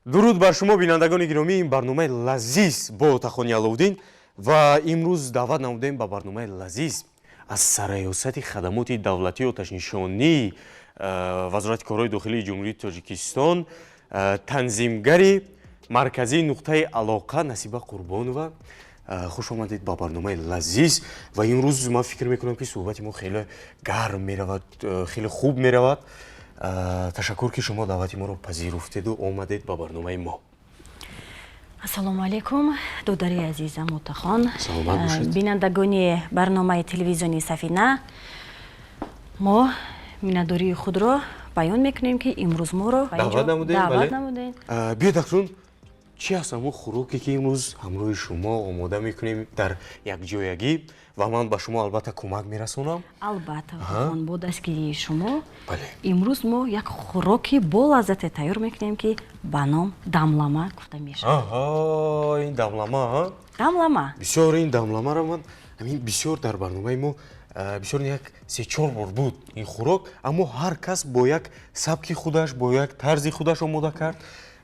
Дуруд бар шумо, бинандагони гиромӣ. Ин барномаи лазиз бо Отахони Аловуддин ва имрӯз даъват намудем ба барномаи лазиз аз Сарраёсати хадамоти давлатии оташнишонии Вазорати корҳои дохилии Ҷумҳурии Тоҷикистон, танзимгари марказии нуқтаи алоқа Насиба Қурбонова. Хуш омадед ба барномаи лазиз. Ва имрӯз ман фикр мекунам, ки суҳбати мо хеле гарм меравад, хеле хуб меравад. Ташаккур, ки шумо даъвати моро пазируфтеду омадед ба барномаи мо. Ассалому алайкум, додари азизам Отахон. Саломат бошед. Бинандагони барномаи телевизиони Сафина, мо миннатдории худро баён мекунем, ки имрӯз моро ба ин ҷо даъват намудем. Даъват бале. намудем. Биёед, акнун чӣ аст ҳамон хӯроке, ки имрӯз ҳамроҳи шумо омода мекунем дар якҷоягӣ ва ман ба шумо албатта кӯмак мерасонам? Албатта, Отахон, бо дастгирии шумо Бале. имрӯз мо як хӯроки болаззате тайёр мекунем, ки ба ном дамлама гуфта мешавад. Аҳа, ин дамлама, а? Дамлама. Бисёр ин дамламаро ман ҳамин бисёр дар барномаи мо бисёр як се-чор бор буд ин хӯрок, аммо ҳар кас бо як сабки худаш, бо як тарзи худаш омода кард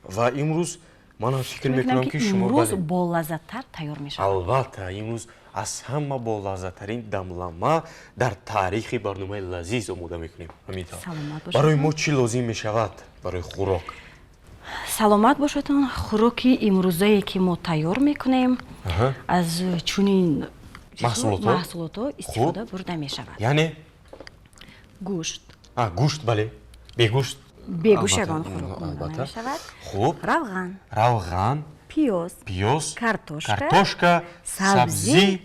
ва имрӯз манам фикр мекунам, ки шумо имрӯз бале. болаззаттар тайёр мешавад. Албатта, имрӯз аз ҳама болаззаттарин дамлама дар таърихи барномаи лазиз омода мекунем. Ҳамин тавр. Саломат бошед. Барои мо чӣ лозим мешавад барои хӯрок? Саломат бошедон. Хӯроки имрӯзае, ки мо тайёр мекунем, аз чунин маҳсулотҳо? Маҳсулотҳо истифода бурда мешавад. Яъне? Гӯшт. А, гӯшт, бале, бегӯшт бегӯшт албатта, ягон хӯрок омода албатта. намешавад. Хуб. Равған. Равған. Пиёз. Пиёз. Картошка. Картошка. Сабзӣ. Сабзӣ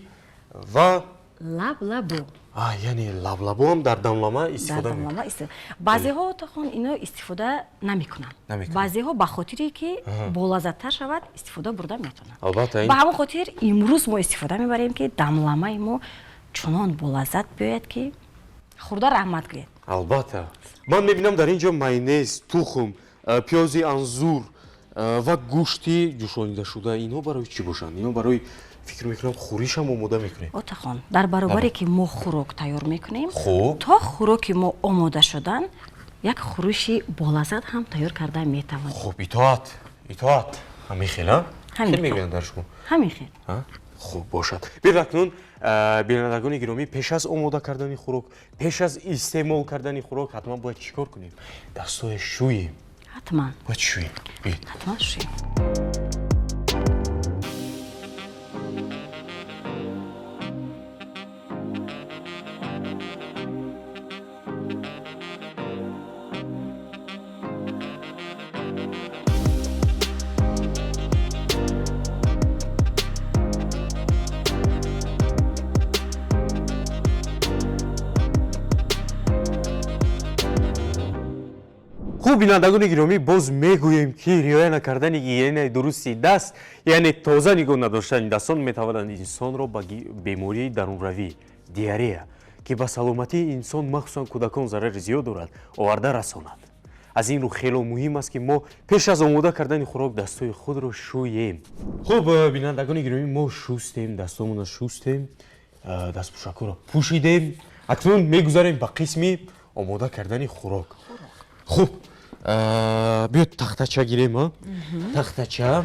ва лаблабу. А, яъне лаблабуам дар дамлама дар истифода дамлама баъзеҳо, Отахон, ино истифода намекунанд. Намекунанд. Баъзеҳо ба хотире, ки болаззаттар шавад, истифода бурда метавонанд. Албатта, ба ҳамон хотир имрӯз мо истифода мебарем, ки дамламаи мо чунон болаззат биёяд, ки хӯрда раҳмат гӯед. Албатта, ман мебинам, дар ин ҷо майонез, тухм, пиёзи анзур ва гӯшти ҷӯшонидашуда. Инҳо барои чӣ бошанд? Инҳо барои, фикр мекунам, хӯришам омода мекунем. Отахон, дар баробаре ки мо хӯрок тайёр мекунем, Хуб. то хӯроки мо омода шудан, як хӯриши болаззат ҳам тайёр карда метавонем. Хуб, итоат, итоат. Ҳамин хел, а? Ҳамин хел хел. Мегӯянд дар шумо. Ҳамин хел. А? Хуб бошад. Биёед, акнун, бинандагони гиромӣ, пеш аз омода кардани хӯрок, пеш аз истеъмол кардани хӯрок ҳатман бояд чӣ кор кунем? Дастҳоя шӯем. Ҳатман. Бояд шӯем. Биёед. Ҳатман шӯем. Хуб, бинандагони гиромӣ, боз мегӯем, ки риоя накардани гигиенаи дурусти даст, яъне тоза нигоҳ надоштани дастон, метавонад инсонро ба бемории дарунравӣ, диарея, ки ба саломатии инсон, махсусан кӯдакон, зарари зиёд дорад, оварда расонад. Аз ин рӯ хело муҳим аст, ки мо пеш аз омода кардани хӯрок дастҳои худро шӯем. Хуб, бинандагони гиромӣ, мо шустем дастомонро, шустем, дастпӯшакҳоро пӯшидем. Акнун мегузарем ба қисми омода кардани хӯрок. Хуб, биёд, тахтача гирем, а? Тахтача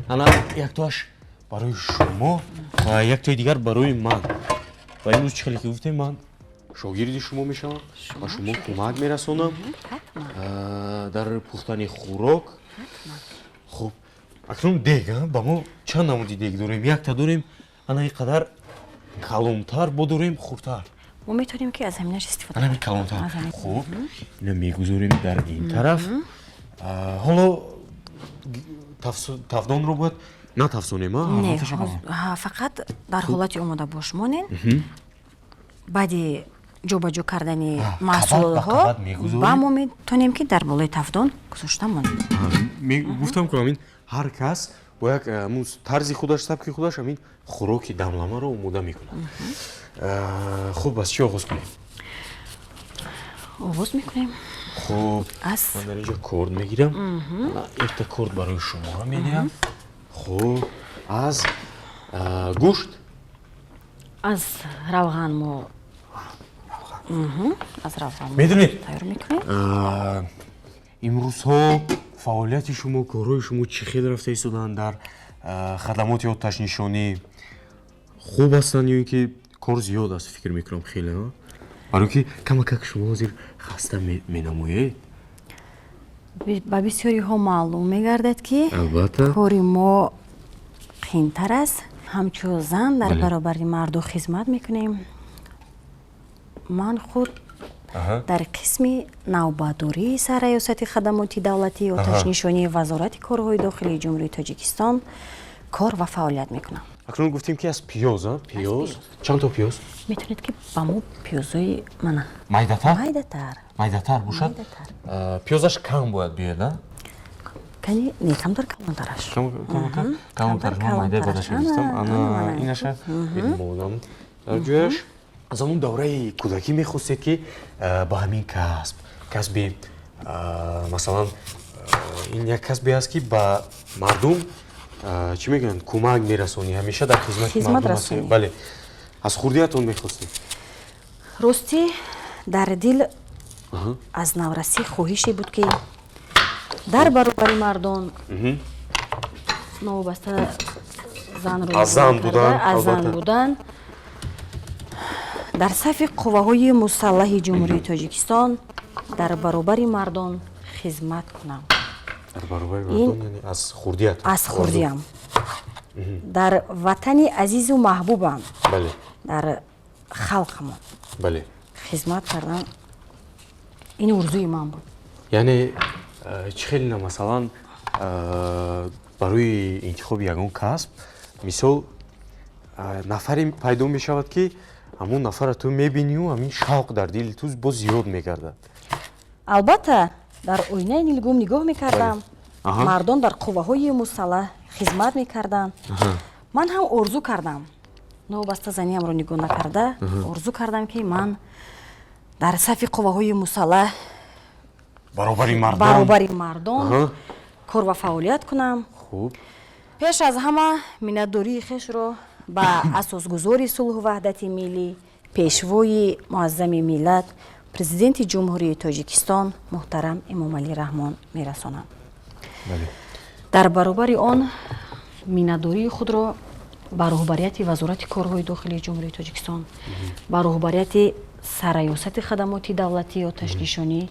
ана яктоаш барои шумо ва яктои дигар барои ман. Ва имрӯз, чӣ хеле ки гуфтем, ман шогирди шумо мешавам, ба шумо кӯмак мерасонам Ҳатман. Дар пухтани хӯрок. Ҳатман. Хуб, акнун дег, а? Ба мо чанд намуди дег дорем? Якта дорем ана ин қадар калонтар, бо дорем хурдтар. Мо метавонем, ки аз ҳаминаш истифода Ана ҳамин барем. калонтар. Аз ҳамин. Хуб, ина мегузорем дар ин тараф. Ҳоло тавдонро бояд натафсонем, а? Не. Ҳолаташа Ҳа, фақат дар ҳолати омода бош монен. Баъди ҷобаҷо кардани Қабат ба маҳсулотҳо қабат мегузорем. ба мо метавонем, ки дар болои тафдон гузошта монем. Гуфтам, ки ҳамин ҳар кас бо як ҳамун тарзи худаш, сабки худаш ҳамин хӯроки дамламаро омода мекунад. Хуб, аз чӣ оғоз кунем? Оғоз мекунем Хуб. аз Ман дар инҷо корд мегирам. Ана, якта корд барои шумо медиҳам. Хуб, аз гӯшт. Аз равған мо аз равған мо Медонед, тайёр мекунем. Имрӯзҳо Фаъолияти шумо, корҳои шумо чӣ хел рафта истодаанд дар хадамоти оташнишонӣ? Хуб ҳастанд ё ин ки кор зиёд аст? Фикр мекунам, хеле, барои ки камакак шумо ҳозир хаста менамоед. Ба бисёриҳо маълум мегардад, ки Албатта. кори мо қиинтар аст. Ҳамчун зан дар баробари марду хизмат мекунем. Ман худ дар қисми навбатдории Сарраёсати хадамоти давлатии оташнишонии Вазорати корҳои дохилии Ҷумҳурии Тоҷикистон кор ва фаъолият мекунам. Акнун гуфтем, ки аз пиёз, пиёз чанд то пиёз? Метавонед, ки ба мо пиёзои мана Майдатар? Майдатар. Майдатар бошад. Пиёзаш кам бояд биёяд? Кани не, камтар калонтараш. Калонтараш. Ман майдаи бадаша гирифтам, ана инаша мемонам дар ҷояш. Аз ҳамон давраи кӯдакӣ мехостед, ки ба ҳамин касб, касби, масалан, ин як касбе аст, ки ба мардум, чӣ мегӯянд, кӯмак мерасонӣ, ҳамеша дар хизмати мардум ҳастед. Бале, аз хурдиятон мехостед? Ростӣ, дар дил аз наврасӣ хоҳише буд, ки дар баробари мардон, новобаста занро Аз зан будан. Аз зан будан, дар сафи қувваҳои мусаллаҳи Ҷумҳурии Тоҷикистон дар баробари мардон хизмат кунам. Дар баробари мардон, яъне аз хурдият? Аз хурдиям дар ватани азизу маҳбубам, дар халқамон хизмат кардан, ин орзуи ман буд. Яъне чӣ хеле на, масалан, барои интихоби ягон касб, мисол, нафаре пайдо мешавад, ки ҳамон нафарро ту мебинию ҳамин шавқ дар дили ту боз зиёд мегардад. Албатта, дар оинаи нилгум нигоҳ мекардам, мардон дар қувваҳои мусаллаҳ хизмат мекарданд. Ман ҳам орзу кардам, новобаста заниамро нигоҳ накарда, орзу кардам, ки ман дар сафи қувваҳои мусаллаҳ баробари мардон баробари мардон кор ва фаъолият кунам. Хуб. Пеш аз ҳама миннатдории хешро ба асосгузори сулҳу ваҳдати миллӣ, Пешвои муаззами миллат, Президенти Ҷумҳурии Тоҷикистон муҳтарам Эмомалӣ Раҳмон мерасонам. Дар баробари он миннатдории худро ба роҳбарияти Вазорати корҳои дохилии Ҷумҳурии Тоҷикистон, ба роҳбарияти Сарраёсати хадамоти давлатии оташнишонӣ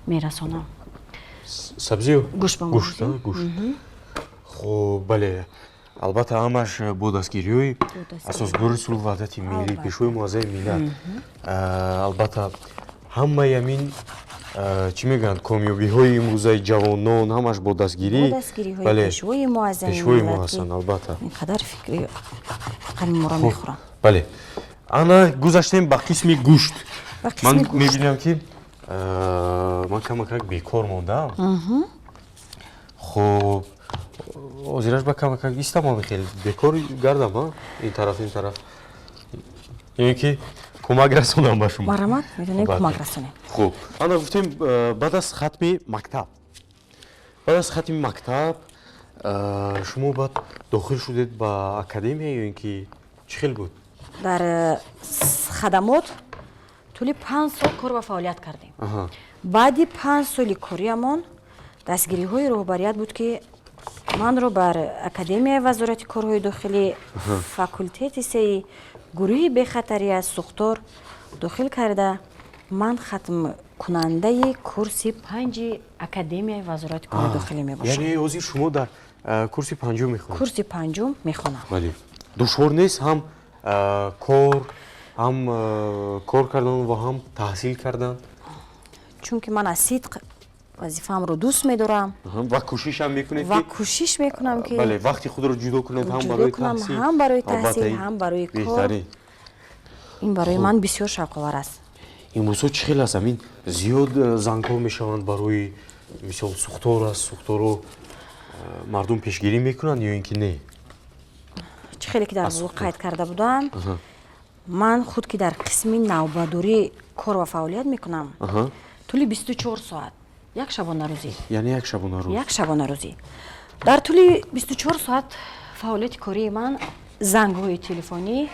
мерасонам. Сабзию гӯшт ба мо. Гӯшт, гӯшт. Хуб, бале, албатта, ҳамаш бо дастгириҳои асосгузори сулҳу ваҳдати миллӣ, Пешвои муаззами миллат. Албатта, ҳамаи ҳамин, чӣ мегӯянд, комёбиҳои имрӯзаи ҷавонон ҳамаш бо дастгирӣ Бо дастгириҳои Пешвои муаззами Пешвои мо миллат, ки ҳастанд, албатта. ин қадар фикри қами моро мехӯранд. Бале, ана гузаштем ба қисми гӯшт. Ба қисми Ман гӯшт. мебинам, ки ман камакак бекор мондаам. Хуб, ҳозираш ба камакак истам, хеле бекор гардам, а ин тараф, ин тараф, ё ин ки кӯмак расонам ба шумо? Марҳамат, метавонем Албатта. кӯмак расонем. Хуб, ана гуфтем, баъд аз хатми мактаб, шумо баъд дохил шудед ба академия ё ин ки чӣ хел буд? Дар хадамот тӯли 5 сол кор ва фаъолият кардем. Баъди 5 соли кориамон дастгириҳои роҳбарият буд, ки манро бар Академияи Вазорати корҳои дохилӣ, факултети сеи гурӯҳи бехатарӣ аз сӯхтор дохил карда, ман хатмкунандаи курси панҷи Академияи Вазорати корҳои дохилӣ мебошам. Яъне ҳозир шумо дар курси панҷум мехонед? Курси панҷум мехонам. Бале, душвор нест ҳам кор, ҳам кор кардан ва ҳам таҳсил кардан? Чунки ман аз сидқ вазифаамро дӯст медорам. Ва кӯшишам мекунед ва ки кӯшиш мекунам, ки бале, вақти худро ҷудо кунед ҳам ҷудо барои кунам таҳсил. ҳам барои Албатта, таҳсил, ин ҳам барои кор. беҳтарин. Ин барои ман бисёр шавқовар аст. Имрӯзҳо чӣ хел аст? Ҳамин зиёд зангҳо мешаванд, барои мисол, сӯхтор аст, сӯхторо мардум пешгирӣ мекунанд ё ин ки не? Чӣ хеле ки дар Аз боло сӯхтор. қайд карда будам, ман худ, ки дар қисми навбатдорӣ кор ва фаъолият мекунам, тӯли 24 соат, як шабонарӯзӣ. Яъне як шабонарӯз? Як шабонарӯзӣ. Дар тӯли 24 соат фаъолияти кории ман зангҳои телефонӣ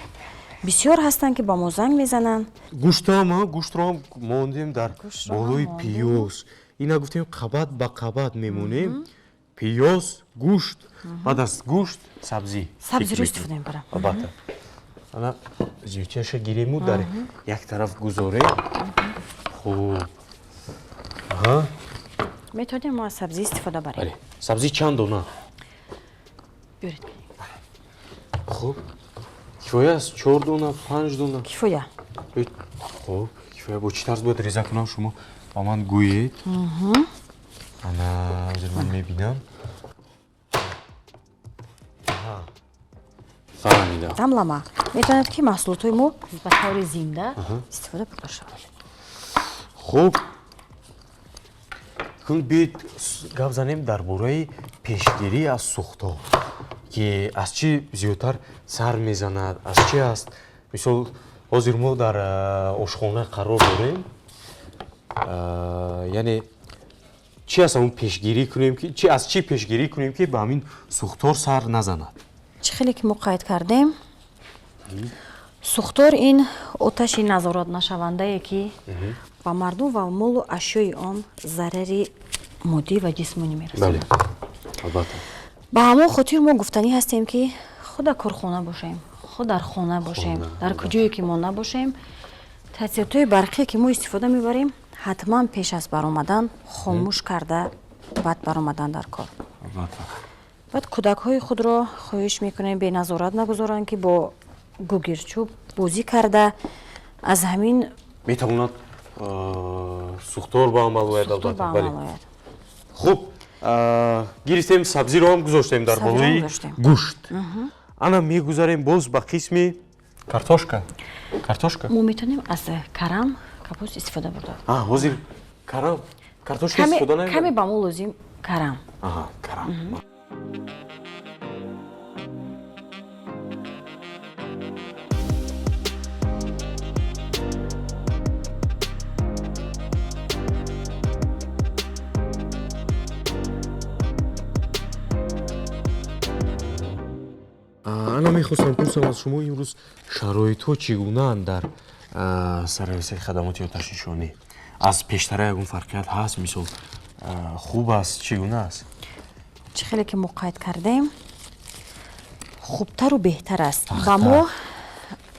бисёр ҳастанд, ки ба мо занг мезананд. Гӯштам, гӯштро ҳам мондем дар Гӯштро ҳам болои мондем. пиёз. Ина гуфтем, қабат ба қабат мемонем: пиёз, гӯшт, баъд аз гӯшт сабзӣ. Сабзиро истифода мебарам. Албатта, ана зиёдчиаша гирему дар як тараф гузорем. Хуб. Метавонем мо аз сабзӣ истифода барем. Сабзӣ чанд дона? Биёред. Хуб, кифоя аст чор дона, панҷ дона? Кифоя. Хуб, кифоя. Бо чӣ тарз бояд реза кунам, шумо ба ман гӯед. Ана ҳозир ман мебинам, фаҳмидам. Дамлама метавонад, ки маҳсулотҳои мо ба таври зинда истифода бурда шавад. Хуб, кун биёед гап занем дар бораи пешгирӣ аз сӯхтор, ки аз чӣ зиёдтар сар мезанад, аз чӣ аст. Мисол, ҳозир мо дар ошхона қарор дорем, яъне чӣ аст ҳамун пешгирӣ кунем, ки чи аз чӣ пешгирӣ кунем, ки ба ҳамин сӯхтор сар назанад? Чӣ хеле ки мо қайд кардем, сӯхтор ин оташи назоратнашавандае, ки ба мардум ва молу ашёи он зарари моддӣ ва ҷисмонӣ мерасонад. Албатта. Ба ҳамон хотир мо гуфтанӣ ҳастем, ки худ дар корхона бошем, худ дар хона бошем, дар куҷое ки мо набошем, таъсиротҳои барқие ки мо истифода мебарем, ҳатман пеш аз баромадан хомӯш карда, баъд баромадан дар кор. Баъд кӯдакҳои худро хоҳиш мекунем, беназорат нагузоранд, ки бо гугирчӯб бозӣ карда аз ҳамин метавонад сӯхтор ба амал ояд. Албатта. Хуб, гирифтем, сабзиро ҳам гузоштем дар болои гӯшт. Ана мегузарем боз ба қисми картошка. Картошка мо метавонем аз карам, капуст истифода бурда. Ҳозир карам, картошка истифода намебарем? Каме ба мо лозим карам. Карам. Ана мехостам пурсам аз шумо, имрӯз шароитҳо чӣ гунаанд дар сарраёсати хадамоти оташнишонӣ? Аз пештара ягон фарқият ҳаст? Мисол, хуб аст, чӣ гуна аст? Чӣ хеле ки мо қайд кардем, хубтару беҳтар аст. Ба мо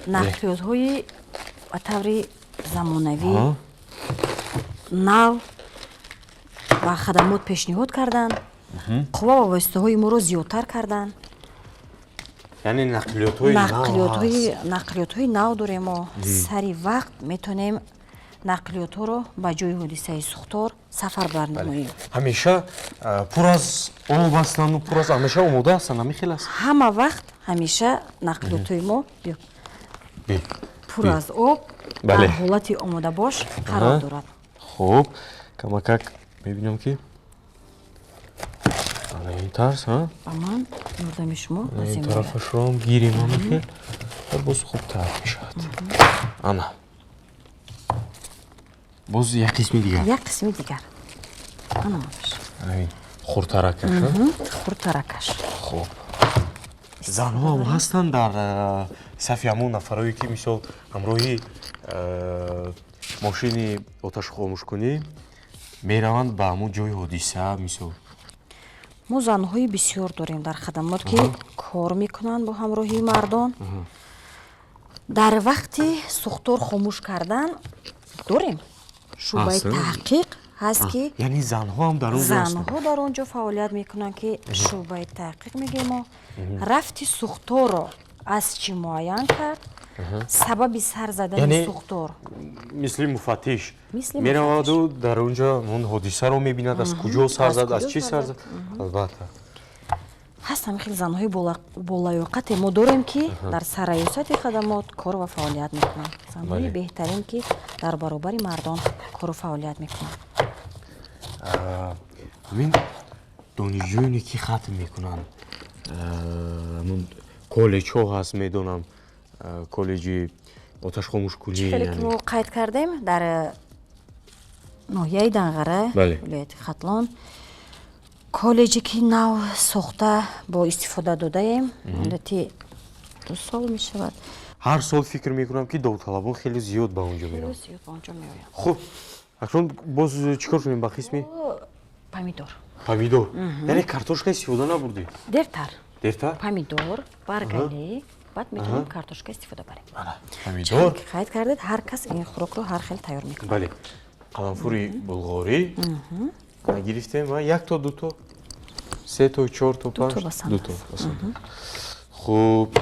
нақлиётҳои ба таври замонавӣ нав ба хадамот пешниҳод карданд, қувва ва воситаҳои моро зиёдтар карданд. Яъне нақлиётҳои Нақлиётҳои нав дорем. Мо сари вақт метавонем нақлиётҳоро ба ҷои ҳодисаи сӯхтор сафар барнамоем. Ҳамеша пур аз об ҳастанду пур аз, ҳамеша омода ҳастанд, ҳамин хел аст? Ҳама вақт, ҳамеша нақлиётҳои мо пур аз об, дар ҳолати омодабош қарор дорад. Хуб, камакак мебинам, ки ана ин тарз. Ба ман ёрдами шумо. Ин тарафашро гирем, ҳамин хел боз хубтар мешавад. Ана боз як қисми дигар. Як қисми дигар. Ана хурдтаракаш. Хурдтаракаш. Хуб, занҳо ҳам ҳастанд дар сафи ҳамон нафарое, ки мисол ҳамроҳи мошини оташхомӯшкунӣ мераванд ба ҳамон ҷои ҳодиса, мисол? Мо занҳои бисёр дорем дар хадамот, ки кор мекунанд бо ҳамроҳии мардон дар вақти сӯхтор хомӯш кардан. Дорем, шӯъбаи таҳқиқ ҳаст, ки Яъне занҳо ҳам дар он? Занҳо дар он ҷо фаъолият мекунанд, ки шӯъбаи таҳқиқ мегӯем мо. Рафти сӯхторро аз чӣ муайян кард, сабаби сар задани сӯхтор. Мисли муфаттиш мераваду дар он ҷо он ҳодисаро мебинад, аз куҷо сар зад, аз чӣ сар зад, албатта. Ҳастанд хеле занҳои болаёқате мо дорем, ки дар сарраёсати хадамот кор ва фаъолият мекунанд, занҳои беҳтарин, ки дар баробари мардон кору фаъолият мекунанд. Ҳамин донишҷӯёне, ки хатм мекунанд, ҳамун коллеҷҳо ҳаст, медонам, коллеҷи оташхомӯшкунӣ. Хеле ки мо қайд кардем, дар ноҳияи Данғара, вилояти Хатлон, коллеҷе ки нав сохта бо истифода додаем, муддати 2 сол мешавад. Ҳар сол фикр мекунам, ки довталабон хеле зиёд ба он ҷо мераванд. Зиёд ба он ҷо меоянд. Хуб. Акнун боз чӣ кор кунем ба қисми? Помидор. Помидор. Яъне картошка истифода набурдӣ? Дертар. Дертар? Помидор, баргале, баъд метавонем картошка истифода барем. Ана, помидор. Қайд кардед, ҳар кас ин хӯрокро ҳар хел тайёр мекунад. Бале. Қаламфури булғорӣ гирифтем ва як то, ду то, се то, чор то, панҷ, ду то. Хуб.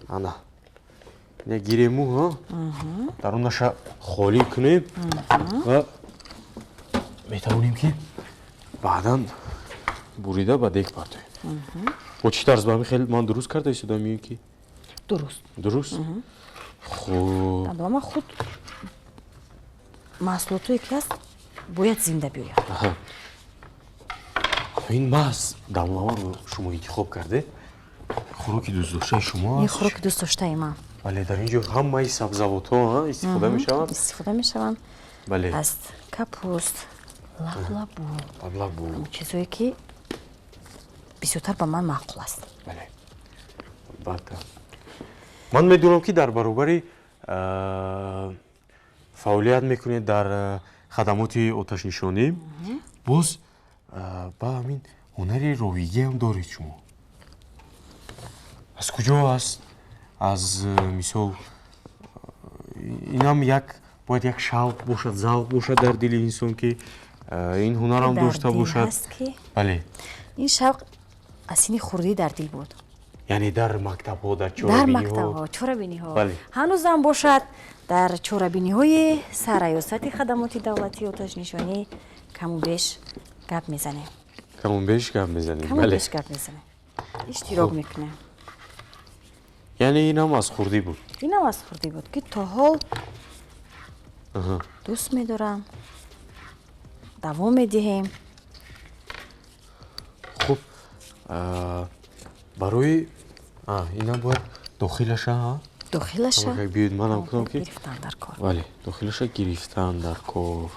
Ана. Ина гирему, ҳа? Дарунаша холӣ кунем ва метавонем ки баъдан бурида ба дег партоем. Бо чӣ тарз ба ҳамин хел ман дуруст карда истодам ё ки? Дуруст. Дуруст? Хуб. Дамлама худ маҳсулотое ки ҳаст бояд зинда биёяд. Ин маҳз дамламаро шумо интихоб кардед. Хӯроки дӯстдоштаи шумо Ин хӯроки дӯстдоштаи ман. Бале, дар ин ҷо ҳамаи сабзавотҳо истифода мешаванд. Истифода мешаванд. Бале. Аз капуст, лаблабу. Лаблабу. Чизое ки бисёртар ба ман маъқул аст. Бале. Албатта. Ман медонам ки дар баробари фаъолият мекунед дар хадамоти оташнишонӣ, боз ба ҳамин ҳунари ровигиам доред шумо. Аз куҷо аст? Аз мисол инам як бояд як шавқ бошад, завқ бошад дар дили инсон ки ин ҳунарам дошта бошад. Бале. Ин шавқ аз синни хурдӣ дар дил буд. Яъне дар мактабҳо, дар чорабиниҳо? Дар мактабҳо, чорабиниҳо. Ҳанӯзам бошад дар чорабиниҳои сарраёсати хадамоти давлатии оташнишонӣ каму беш гап мезанем. Каму беш гап мезанем. Каму беш гап мезанем. Иштирок мекунем. Яъне инам аз хурдӣ буд? Инам аз хурдӣ буд ки то ҳол дӯст медорам, давом медиҳем. Хуб, барои инам бояд дохилаша, Дохилаша биёед манам кунам ки гирифтан дар кор. Бале, дохилаша гирифтан дар кор.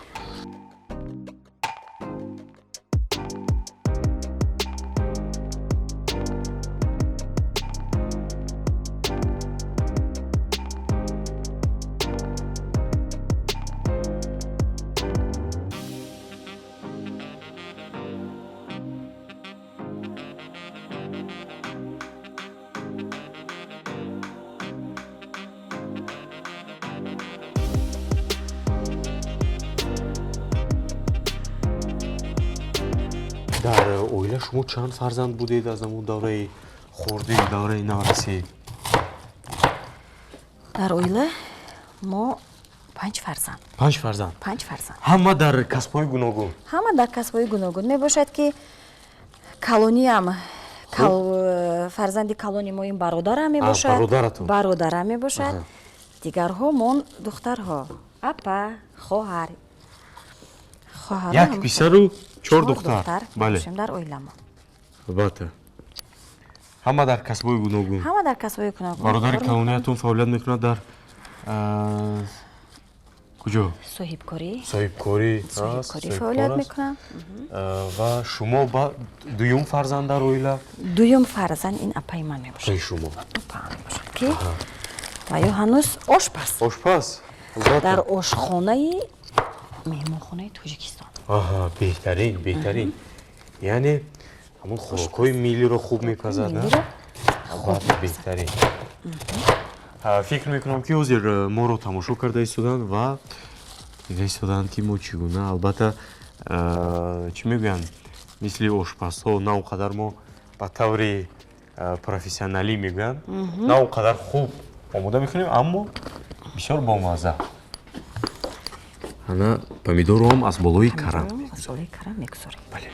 Дар оила шумо чанд фарзанд будед аз ҳамон давраи хурдӣ, давраи наврасӣ? Дар оила мо панҷ фарзанд. Панҷ фарзанд? Панҷ фарзанд. Ҳама дар касбҳои гуногун? Ҳама дар касбҳои гуногун мебошад ки калониам, фарзанди калони мо ин бародарам мебошад. Бародаратон? Бародарам мебошад. Дигарҳо мон духтарҳо. Апа, хоҳар. Як писару чор духтар. Бале. Дар оиламон. Албатта. Ҳама дар касбҳои гуногун. Ҳама дар касбҳои гуногун. Бародари калониятон фаъолият мекунад дар куҷо? Соҳибкорӣ. Соҳибкорӣ. Соҳибкорӣ фаъолият мекунад. Ва шумо ба дуюм фарзанд дар оила? Дуюм фарзанд ин апаи ман мебошад. Апаи шумо. Апаам мебошад ки ва ё ҳанӯз ошпаз. Ошпаз. Дар ошхонаи меҳмонхонаи Тоҷикистон. Аҳа, беҳтарин, беҳтарин. Яъне ҳамон хӯрокҳои миллиро хуб мепазад, албатта, беҳтарин. Фикр мекунам ки ҳозир моро тамошо карда истоданд ва дида истоданд ки мо чӣ гуна, албатта, чӣ мегӯянд, мисли ошпазҳо на он қадар мо ба таври профессионалӣ мегӯянд, на он қадар хуб омода мекунем, аммо бисёр бомазза. Ана помидорро аз болои карам. Аз болои карам мегузорем. Бале.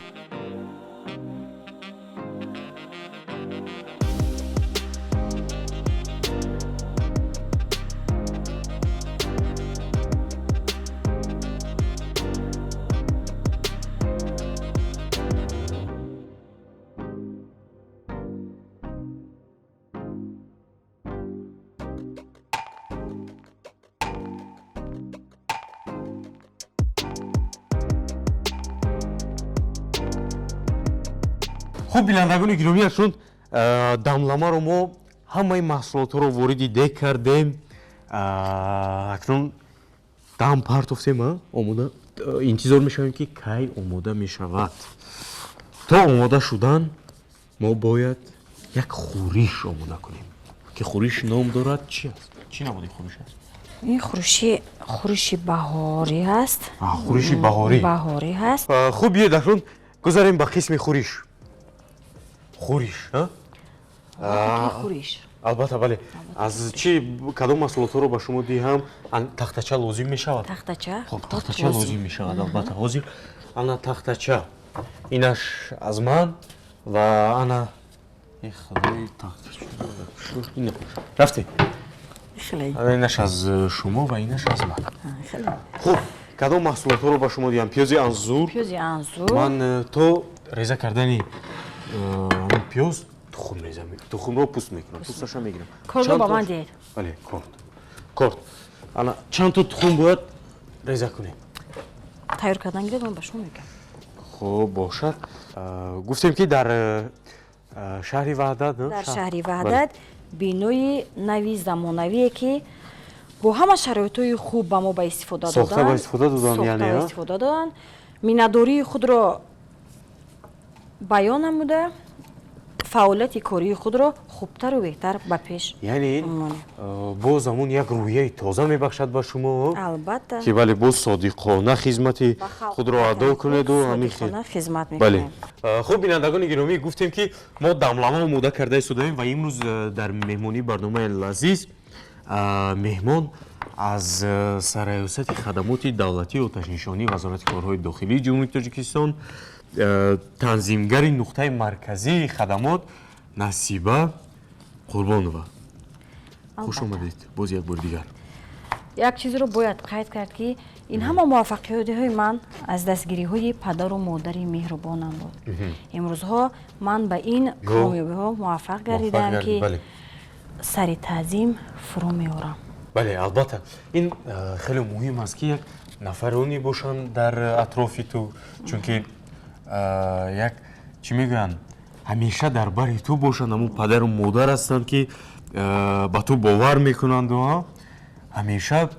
Хуб, бинандагони гиромӣ, акнун дамламаро мо ҳамаи маҳсулотҳоро вориди дег кардем. Акнун Дам партофтем, омода интизор мешавем, ки кай омода мешавад. То омода шудан мо бояд як хӯриш омода кунем, ки хӯриш ном дорад. Чи аст? Чӣ намуди хӯриш аст? Ин хӯриши баҳорӣ аст. Хӯриши баҳорӣ. Баҳорӣ ҳаст. Хуб, биёед акнун гузарем ба қисми хӯриш. Хӯриш, хӯриш. Албатта, бале. Аз чӣ, кадом маҳсулотҳоро ба шумо диҳам? Тахтача лозим мешавад? Тахтача. Хуб, тахтача лозим мешавад, албатта. Ҳозир ана тахтача, инаш аз ман ва ана худои тахтача рафтем. Инаш аз шумо ва инаш аз ман. Хуб, кадом маҳсулотҳоро ба шумо диҳам? Пиёзи анзур. Пиёзи анзур. Ман то реза кардани пиёз тухм реза, тухмро пӯст мекунам, пӯсташа мегирам. Кордро ба ман диҳед. Бале, корд, корд. Ана чанд то тухм бояд реза кунем? Тайёр кардан гиред, ман ба шумо мегӯям. Хуб, бошад. Гуфтем, ки дар шаҳри Ваҳдат. Дар шаҳри Ваҳдат бинои нави замонавие, ки бо ҳама шароитҳои хуб ба мо ба истифода доданд, ба истифода доданд, яъне ба истифода доданд, миннатдории худро баён намуда, фаъолияти кории худро хубтару беҳтар ба пеш. Яъне боз ҳамун як рӯҳияи тоза мебахшад ба шумо. Албатта. Ки бале, боз содиқона хизмати худро адо кунеду ҳамин хел хизмат бале. Мекунем. Хуб, бинандагони гиромӣ, гуфтем, ки мо дамлама омода карда истодаем ва имрӯз дар меҳмонии барномаи лазиз меҳмон аз сарраёсати хадамоти давлатии оташнишонии Вазорати корҳои дохилии Ҷумҳурии Тоҷикистон, танзимгари нуқтаи марказии хадамот Насиба Қурбонова. Хуш омадед боз як бори дигар. Як чизро бояд қайд кард, ки ин ҳама муваффақиятҳои ман аз дастгириҳои падару модари меҳрубонам буд. Имрӯзҳо ман ба ин комёбиҳо муваффақ гардидам, ки сари таъзим фурӯ меорам. Бале, албатта, ин хеле муҳим аст, ки як нафароне бошанд дар атрофи ту, чунки як чӣ мегӯянд, ҳамеша дар бари ту бошанд. Ҳамун падару модар ҳастанд, ки ба ту бовар мекунанду ҳамеша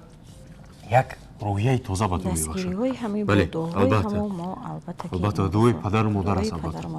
як рӯҳияи тоза ба ту мебахшанд. Албатта, дуои падару модар аст, албатта.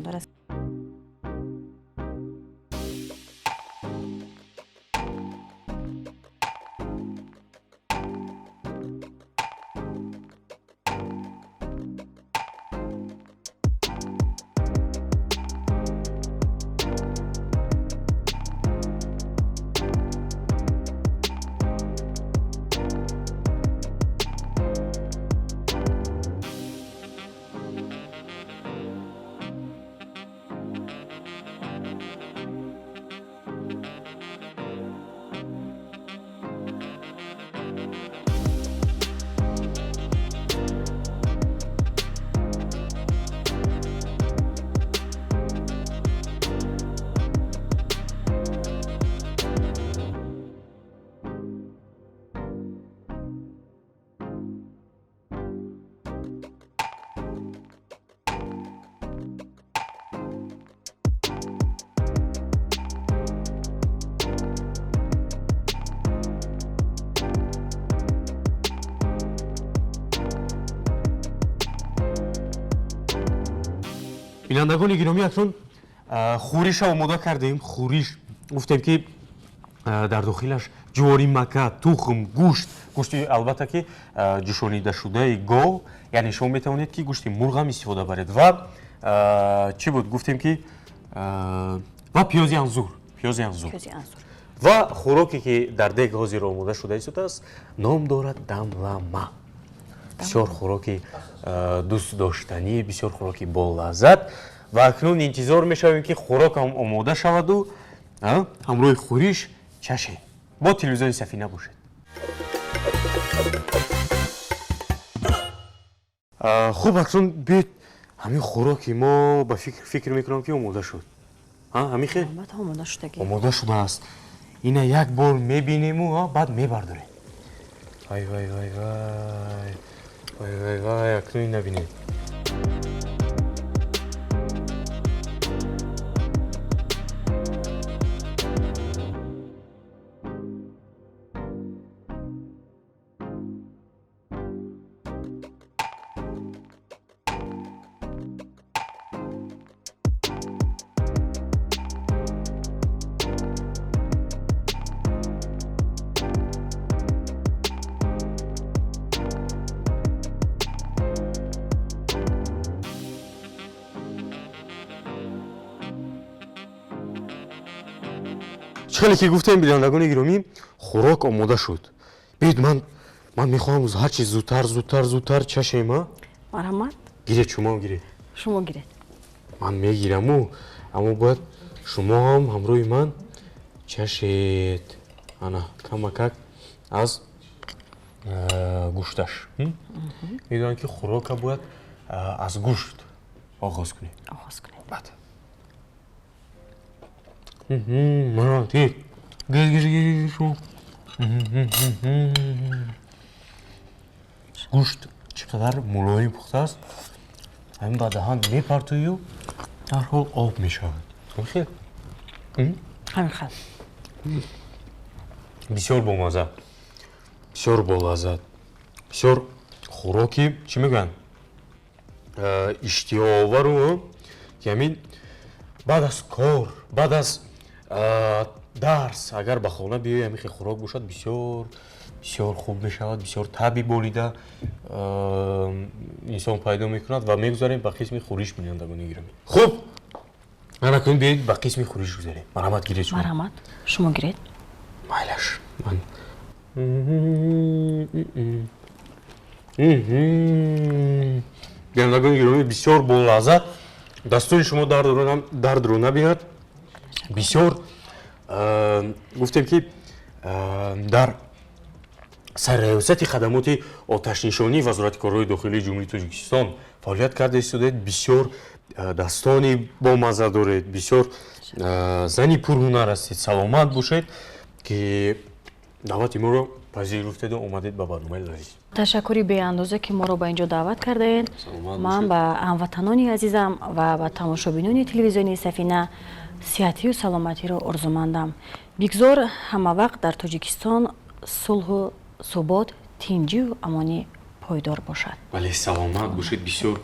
Бинандагони гиромӣ, акнун хӯриша омода кардем. Хӯриш гуфтем, ки дар дохилаш ҷуворимакка, тухм, гӯшт, гӯшти албатта ки ҷӯшонидашудаи гов, яъне шумо метавонед, ки гӯшти мурғ ҳам истифода баред, ва чӣ буд гуфтем, ки ва пиёзи анзур, пиёзи анзур. Ва хӯроке, ки дар дег ҳозир омода шуда истодааст, ном дорад дамлама. Бисёр хӯроки дӯстдоштанӣ, бисёр хӯроки болаззат. Ва акнун интизор мешавем, ки хӯрокам омода шаваду ҳамроҳи хӯриш чашем. Бо телевизиони Сафина бошед. Хуб, акнун биёед, ҳамин хӯроки мо ба фикр мекунам, ки омода шуд. Ҳамин хел омода шудааст. Ина як бор мебинему баъд мебардорем. Вай, вай, вай, вай, вай, вай, вай, акнун ина бинед. Чӣ хеле ки гуфтем, бинандагони гиромӣ, хӯрок омода шуд. Биёед, ман мехоҳам ҳарчи зудтар, зудтар, зудтар чашем, а? Марҳамат. Гиред, шумо гиред. Шумо гиред. Ман мегираму, аммо бояд шумо ҳам ҳамроҳи ман чашед. Ана, камакак аз гӯшташ. Медонам, ки хӯрока бояд аз гӯшт оғоз кунем. Оғоз кунед. Бад. Мана, гир, гир, гир, гир, шумо. Гӯшт чӣ қадар мулоим пухтааст, ҳамин ба даҳан мепартою, дарҳол об мешавад. Хел. Ҳамин хел. Бисёр бомаза, бисёр болаззат, бисёр хӯроки, чӣ мегӯянд, иштиҳоовару, ки ҳамин баъд аз кор, баъд аз дарс агар ба хона биёи, ҳамин хел хӯрок бошад, бисёр, бисёр хуб мешавад, бисёр таби болида инсон пайдо мекунад. Ва мегузарем ба қисми хӯриш, бинандагони гиромӣ. Хуб, ана кунед, биёед, ба қисми хӯриш гузарем. Марҳамат, гиред шумо. Марҳамат, шумо гиред. Майлаш, ман бинандагони гиромӣ, бисёр болаззат. Дастони шумо дардро набинад. Бисёр гуфтем, ки дар сарраёсати хадамоти оташнишонии Вазорати корҳои дохилии Ҷумҳурии Тоҷикистон фаъолият карда истодаед. Бисёр дастони бомазза доред, бисёр зани пурҳунар ҳастед. Саломат бошед, ки даъвати моро пазируфтеду омадед ба барномаи Лазиз. Ташаккури беандоза, ки моро ба ин ҷо даъват кардаед. Ман ба ҳамватанони азизам ва ба тамошобинони телевизиони Сафина сиҳатию саломатиро орзумандам. Бигзор ҳамавақт дар Тоҷикистон сулҳу субот, тинҷию амонӣ пойдор бошад. Бале, саломат бошед, бисёр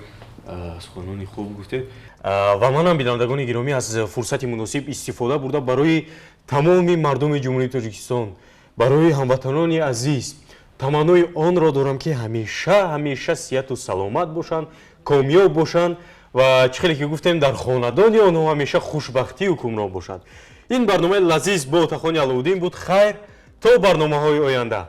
суханони хуб гуфтед. Ва манам, бинандагони гиромӣ, аз фурсати муносиб истифода бурда, барои тамоми мардуми Ҷумҳурии Тоҷикистон, барои ҳамватанони азиз таманнои онро дорам, ки ҳамеша, ҳамеша сиҳату саломат бошанд, комёб бошанд ва, чӣ хеле ки гуфтем, дар хонадони онҳо ҳамеша хушбахтӣ ҳукмрон бошад. Ин барномаи Лазиз бо Отахони Аловуддин буд. Хайр, то барномаҳои оянда.